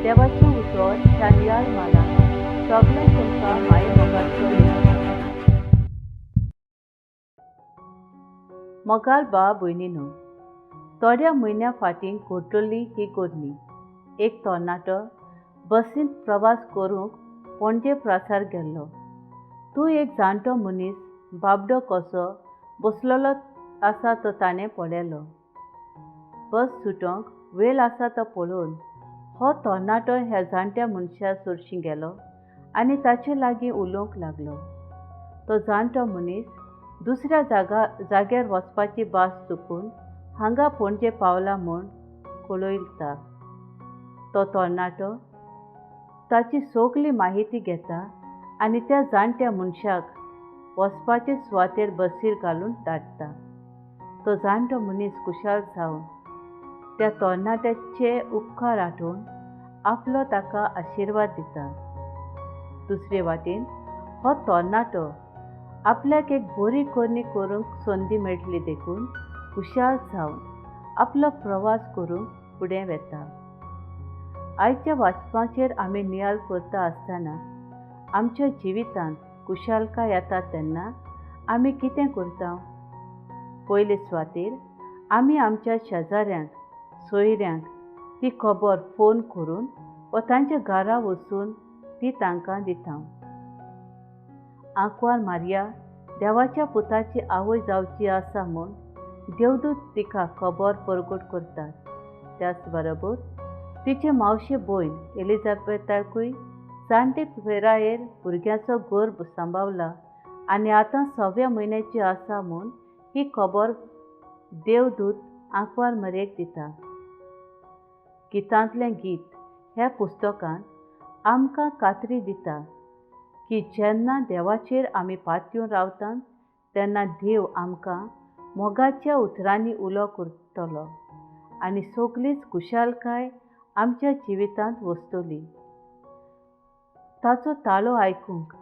देवाचें उतर ह्या नियाळ मालांत सगळें तुमकां मायेमोगाचो नियाळ. मोगाळ भाव भयणीनो, थोड्या म्हयन्या फाटीं घडटली ही घडणी. एक तरणाटो बसींत प्रवास करूंक पणजे प्रासार गेल्लो. तूं एक जाणटो मनीस बाबडो कसो बसलेलो आसा तो ताणें पळयलो. बस सुटोंक वेळ आसा तो पळोवन हो तरणाटो ह्या जाणट्या मनशा सरशीं गेलो आनी ताचे लागीं उलोवंक लागलो. तो जाणटो मनीस दुसऱ्या जाग्यार वचपाची बस चुकून हांगा पणजे पावला म्हूण कळयता. तो तरणाटो ताची सगली माहिती घेता आनी त्या जाणट्या मनशाक वचपाचे सुवातेर बसीर घालून धाडटा. तो जाणटो मनीस खुशाल जावन त्या तरणाट्याचे उपकार आठोवन आपलो ताका आशिर्वाद दिता. दुसरे वाटेन हो तरणाटो आपल्याक एक बरी करणी करूंक संदी मेळटली देखून खुशाल जावन आपलो प्रवास करूंक फुडें वता. आयच्या वाचपाचेर आमी नियाळ करता आसतना आमच्या जिवितांत खुशालकाय येता तेन्ना आमी कितें करता? पयले सुवातेर आमी आमच्या शेजाऱ्यांक, सोयऱ्यांक ती खबर फोन करून वा तांच्या घरा वचून ती तांकां दिता. आंकवार मारिया देवाच्या पुताची आवय जावची आसा म्हूण देवदूत तिका खबर परगट करतात. त्याच बरोबर तिचे मावशे भयण एलिझाबेथाकूय जाणटे पिरायेर भुरग्याचो गर्भ सांबावला आनी आतां 6व्या म्हयन्याची आसा म्हूण ही खबर देवदूत आंकवार मारयेक दिता. गितांतलें गीत ह्या पुस्तकांत आमकां खात्री दिता की जेन्ना देवाचेर आमी पातयेवन रावतात तेन्ना देव आमकां मोगाच्या उतरांनी उलो करतलो आनी सगलीच खुशालकाय आमच्या जिवितांत वसतली. ताचो ताळो आयकूंक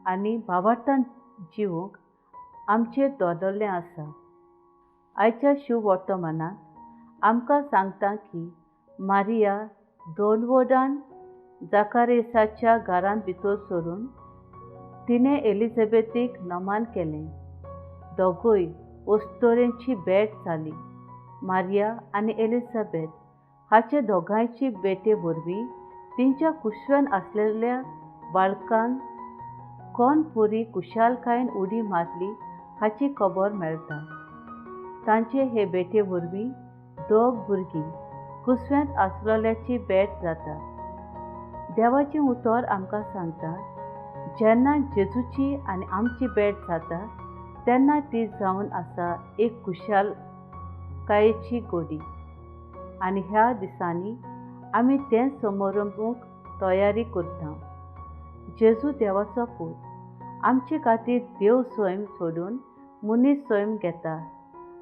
आनी भावार्थान जिवूंक आमचेर दवरलें आसा. आयच्या शिववर्तमानांत आमकां सांगता की मारिया दोनवोडान जाकारेसाच्या घरांत भितर सरून तिणें एलिझाबेथीक नमान केलें. दोगूय अस्तोरेंची भेट जाली. मारिया आनी एलिझाबेथ हाचे दोगांयची भेटे वरवीं तिंच्या कुसव्यान आसलेल्या बाळकान कोण पुरी खुशालकायेन उडी मारली हाची खबर मेळटा. तांचे हे भेटे वरवीं दोग भुरगीं कुसव्यांत आसलेल्याची भेट जाता. देवाचें उतर आमकां सांगता, जेन्ना जेजूची आनी आमची भेट जाता तेन्ना ती जावन आसा एक खुशालकायेची गोडी. आनी ह्या दिसांनी आमी तें समारंभूंक तयारी करता. जेजू देवाचो पूत आमचे खातीर देव सैम सोडून मनीस सैम घेता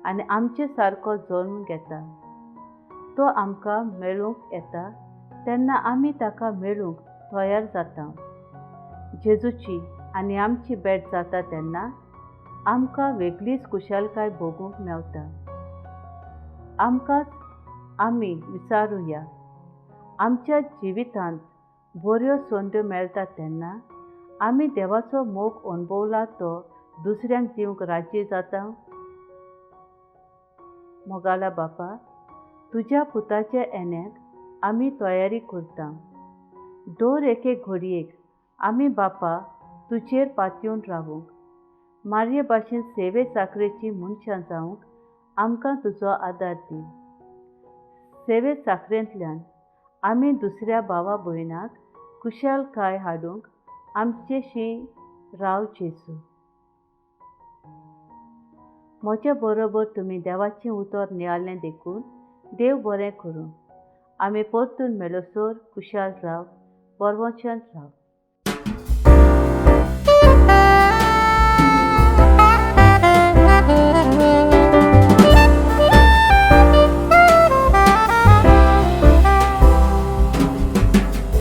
आनी आमचे सारको जल्म घेता. तो आमकां मेळूंक येता तेन्ना आमी ताका मेळूंक तयार जाता. जेजूची आनी आमची भेट जाता तेन्ना आमकां वेगळीच खुशालकाय भोगूंक मेवता. आमकांच आमी विचारुया, आमच्या जिवितांत बऱ्यो संद्यो मेळटा तेन्ना आमी देवाचो मोग अणभवला तो दुसऱ्यांक दिवंक राजी जाता? मोगाला बापा, तुज्या पुताच्या येण्याक आमी तयारी करता. दर एके घडयेक आमी बापा तुजेर पातयेवन रावूंक, मारये भाशेन सेवे चाकरेची मनशां जावंक आमकां तुजो आदार दी. सेवे चाकरेंतल्यान आमी दुसऱ्या भावा भयणाक खुशालकाय हाडूंक आमचेशी राव जेजू. म्हजे बरोबर तुमी देवाचें उतर नियाळ्ळें देखून देव बरें करूं. आमी परतून मेळसर खुशाल राव, बरवचन राव.